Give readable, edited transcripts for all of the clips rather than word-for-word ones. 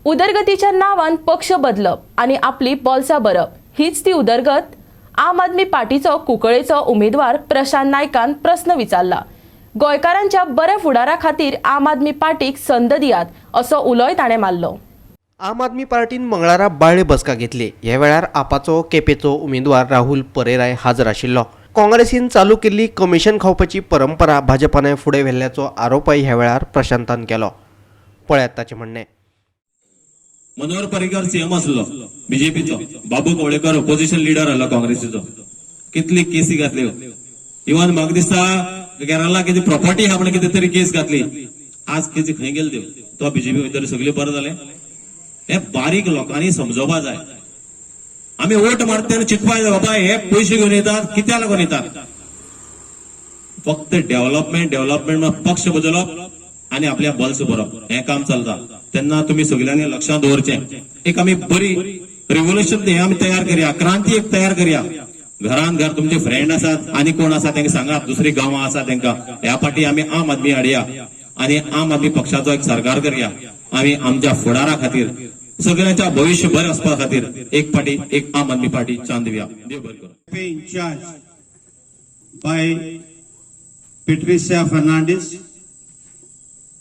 उदरगतीच्या नांवान पक्ष बदलप आनी आपली बोल्सां भरप हीच ती उदरगत. आम आदमी पार्टीचो कुंकळेचो उमेदवार प्रशांत नायकान प्रस्न विचारला. गोंयकारांच्या बऱ्या फुडारा खातीर आम आदमी पार्टीक संद दियात, असो उलोय ताणें मारलो. आम आदमी पार्टीन मंगळारा बाळ्ळे बसका घेतली. ह्या वेळार आपाचो केपेचो उमेदवार राहुल परेराय हाजर आशिल्लो. काँग्रेसीन चालू केल्ली कमिशन खावपाची परंपरा भाजपान फुडें व्हेल्ल्याचो आरोपय ह्या वेळार प्रशांतान केलो. पळयात ताचें म्हणणें. मनोहर पर्रीकर सीएम आसलो बीजेपीचो, बाबू कवळेकर ओपोजिशन लिडर आसलो काँग्रेसीचो. कितली केसी घातल्यो. इवन म्हाका दिसता केरला कितें प्रॉपर्टी आहा म्हण कितें तरी केस घातली. आज केसी खंय गेले त्यो? तो बीजेपी भितर सगळे बरें जालें. हे बारीक लोकांनी समजोवपा जाय. आमी वोट मारता तेन्ना चिंतपा जाय, बाबा, हे पयशे घेवन येतात, कित्याक लागून येतात? फक्त डेव्हलपमेंट, डेव्हलपमेंट, पक्ष बदलप आणि आपल्या बल्स भरप हें काम चलता. तेन्ना तुमी सगळ्यांनी लक्षात दवरचें, एक आमी बरी रिव्होल्युशन हे आमी तयार करया, क्रांती एक तयार करया. घरान घर तुमचे फ्रेंड आसात आनी कोण आसा तांकां सांगात, दुसरी गांवां आसा तांकां, ह्या पाटी आमी आम आदमी हाडया आनी आम आदमी पक्षाचो एक सरकार करया. आमी आमच्या फुडारा खातीर, सगळ्यांच्या भविष्य बरें वचपा खातीर एक पाटी एक आम आदमी पार्टी चान्स दिवया. देव बरें करूं. In charge bye Patricia Fernandes,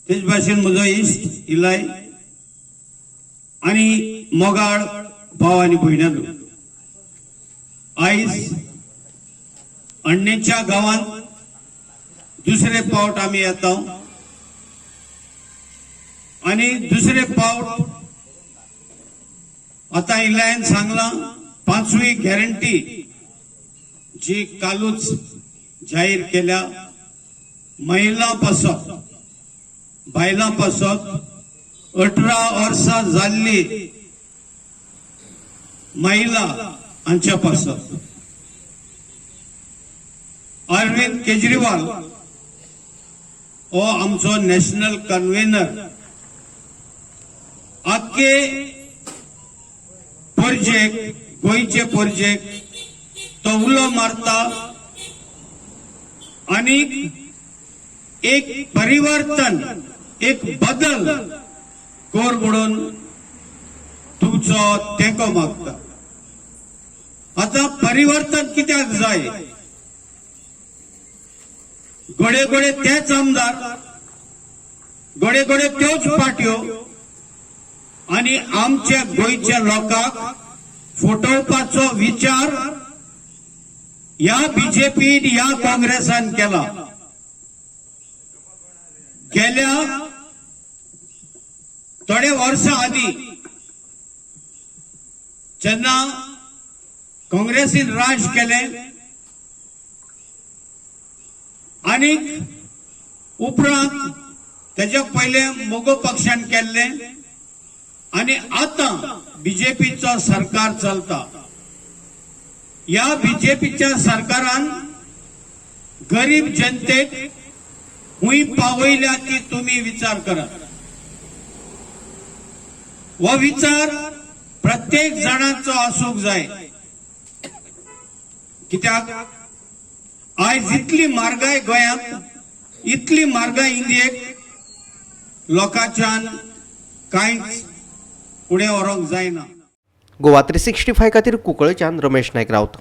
तेच भाशेन म्हजो इश्ट इलाय आनी मोगाळ भाव आनी भयणांनो, आयज अण्णेच्या गांवांत दुसरे पावट आमी येता आनी दुसरे पावट आतां इलायन सांगलां, पांचवी गॅरंटी जी कालूच जाहीर केल्या, महिला पासत, बायलां पासत, 18 वर्सां जाल्ली महिला हांच्या पासत. अरविंद केजरीवाल हो आमचो नॅशनल कन्व्हेनर आख्खे परजेक, गोंयचे परजेक तो उलो मारता आणि एक परिवर्तन, एक बदल कर म्हणून तुमचो तेंको मागता. आता परिवर्तन कित्याक जाय? घडये घडये तेच आमदार, घडये घडये त्योच पार्ट्यो आणि आमच्या गोंयच्या लोकांक फटोवपाचो विचार ह्या बीजेपीन, ह्या काँग्रेसान केला. गेल्या थोड्या वर्सां आदीं जेन्ना काँग्रेसीन राज केलें आनी उपरांत तेच्या पयले मगो पक्षान केल्लें आनी आतां बीजेपीचो सरकार चलता, ह्या बीजेपीच्या सरकारान गरीब जनतेक हुंय पावयल्या ती तुमी विचार करात. हो विचार प्रत्येक जाणांचो आसूंक जाय. कित्याक आयज इतली म्हारगाय गोंयांत, इतली म्हारगाय इंडियेक, लोकांच्यान कांयच फुडें व्हरूंक जायना. गोवा 365 खातीर कुंकळच्यान रमेश नायक राऊत.